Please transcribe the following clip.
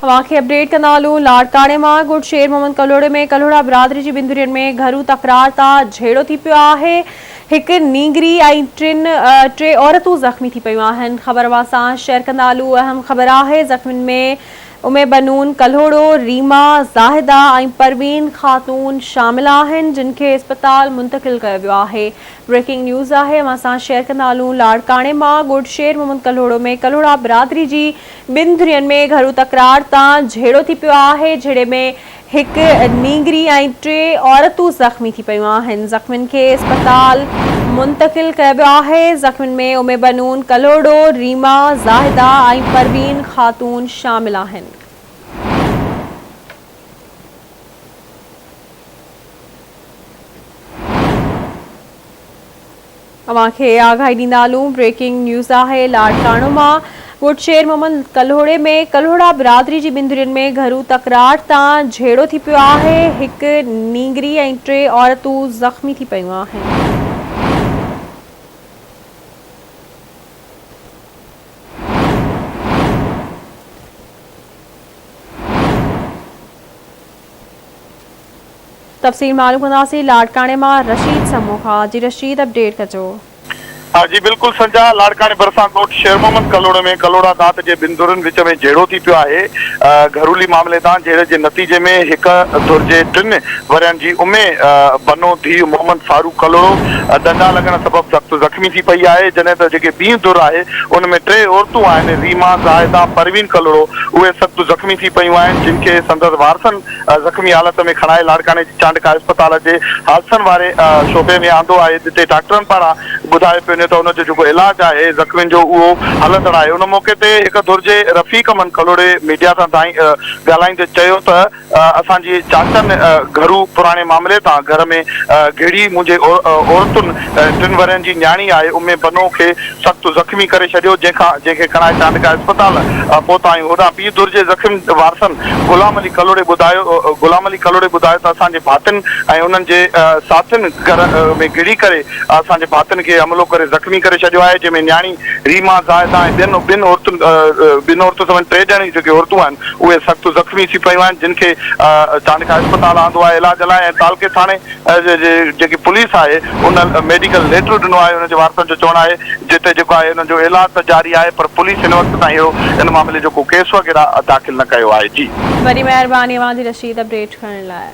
اوهان کي اپڊيٽ ڪندا هلون لاڙڪاڻي مان ڳوٺ شير محمد ڪلهوڙي ۾ ڪلهوڙا برادري جي ٻن ڌرين ۾ گهرو تڪرار تان جهيڙو ٿي پيو آهي هڪ نينگري ۽ ٽن ٽي عورتون زخمي ٿي پيون آهن خبر اوهان سان شيئر ڪندا هلون اهم خبر آهي زخمين ۾ امي بنون ڪلهوڙو، ريما، زاهده ۽ پروين خاتون شامل آهن جن کي اسپتال منتقل ڪيو ويو آهي بريڪنگ نيوز آهي اوهان سان شيئر ڪندا هلون لاڙڪاڻي مان ڳوٺ شير محمد ڪلهوڙو ۾ ڪلهوڙا برادري جي ٻن ڌرين ۾ گهرو تڪرار تان جهيڙو ٿي پيو آهي، جهيڙي ۾ هڪ نينگري ۽ ٽي عورتون زخمي ٿي پيون آهن، زخمين کي اسپتال منتقل ڪيو ويو آهي، زخمين ۾ ام بنون ڪلهوڙو، ريما، زاهده ۽ پروين خاتون شامل آهن. اوهان کي آگاهي ڏيندا هلون بريڪنگ نيوز آهي لاڙڪاڻو مان ڳوٺ شير محمد ڪلهوڙي ۾ ڪلهوڙا برادري جي ٻن ڌرين ۾ گهرو تڪرار تان جهيڙو ٿي پيو آهي هڪ نينگري ۽ ٽي عورتون زخمي ٿي پيون آهن. تفصيل معلوم ڪنداسين لاڙڪاڻي مان رشيد سمون کان جي رشيد اپڊيٽ ڪجو. ها جي بلڪل سنجا، لاڙڪاڻي ڀرسان ڳوٺ شير محمد ڪلهوڙي ۾ ڪلهوڙا ذات جي ٻن ڌرين وچ ۾ جهيڙو ٿي پيو آهي، گهرولي معاملي تان جهيڙي جي نتيجي ۾ هڪ ڌر جي ٽن ورهين جي امي بنو ڌيء محمد فاروق ڪلهوڙو ڏنڊا لڳڻ سبب سخت زخمي ٿي پئي آهي، جڏهن ته جيڪي ٻي ڌر آهي ان ۾ ٽي عورتون آهن ريما، زاهده، پروين ڪلهوڙو اهي سخت زخمي ٿي پيون آهن جن کي سندس وارثن زخمي حالت ۾ کڻائي لاڙڪاڻي جي چانڊڪا اسپتال جي حادثن واري شعبي ۾ آندو آهي جتي ڊاڪٽرن پاران ٻڌايو پيو وڃي ته ان جو جيڪو علاج آهي زخمين جو اهو هلندڙ آهي ان موقعي تي هڪ ڌر جي رفيق احمد ڪلهوڙي ميڊيا سان ڳالهائيندي چيو ته اسان جي چاچن گهرو پراڻي معاملي تان گهر ۾ گهڙي منهنجي عورتن ٽن ورهين جي نياڻي آهي امي بنو کي سخت زخمي ڪري ڇڏيو جنهن کان جنهن کي کڻائي چانڊڪا اسپتال پهتا آهيون هوڏانهن ٻي ڌر جي زخم وارثن غلام علي ڪلهوڙي ٻڌايو غلام علي ڪلهوڙي ٻڌايو ته اسان جي ڀاتين ۽ انهن جي ساٿين گهر ۾ گهڙي ڪري اسان جي ڀاتين کي حملو ڪري زخمي ڪري ڇڏيو آهي جنهن ۾ نياڻي ريما زاهده ۽ ٻين ٻن عورتن ٻن عورتن سميت ٽي ڄڻيون جيڪي عورتون آهن اهي سخت زخمي ٿي پيون آهن جن کي چانڊڪا اسپتال آندو آهي علاج لاء ۽ تعلقي ٿاڻي جي جيڪي پوليس آهي ان ميڊيڪل ليٽر ڏنو آهي انهن جي وارثن جو چوڻ آهي جتي جيڪو آهي انهن جو علاج ته جاري آهي پر پوليس هن وقت تائين اهڙو ان معاملي جو ڪو ڪيس وغيره داخل نه ڪيو آهي جي. وڏي مهرباني اوهان جي رشيد اپڊيٽ ڪرڻ لاء.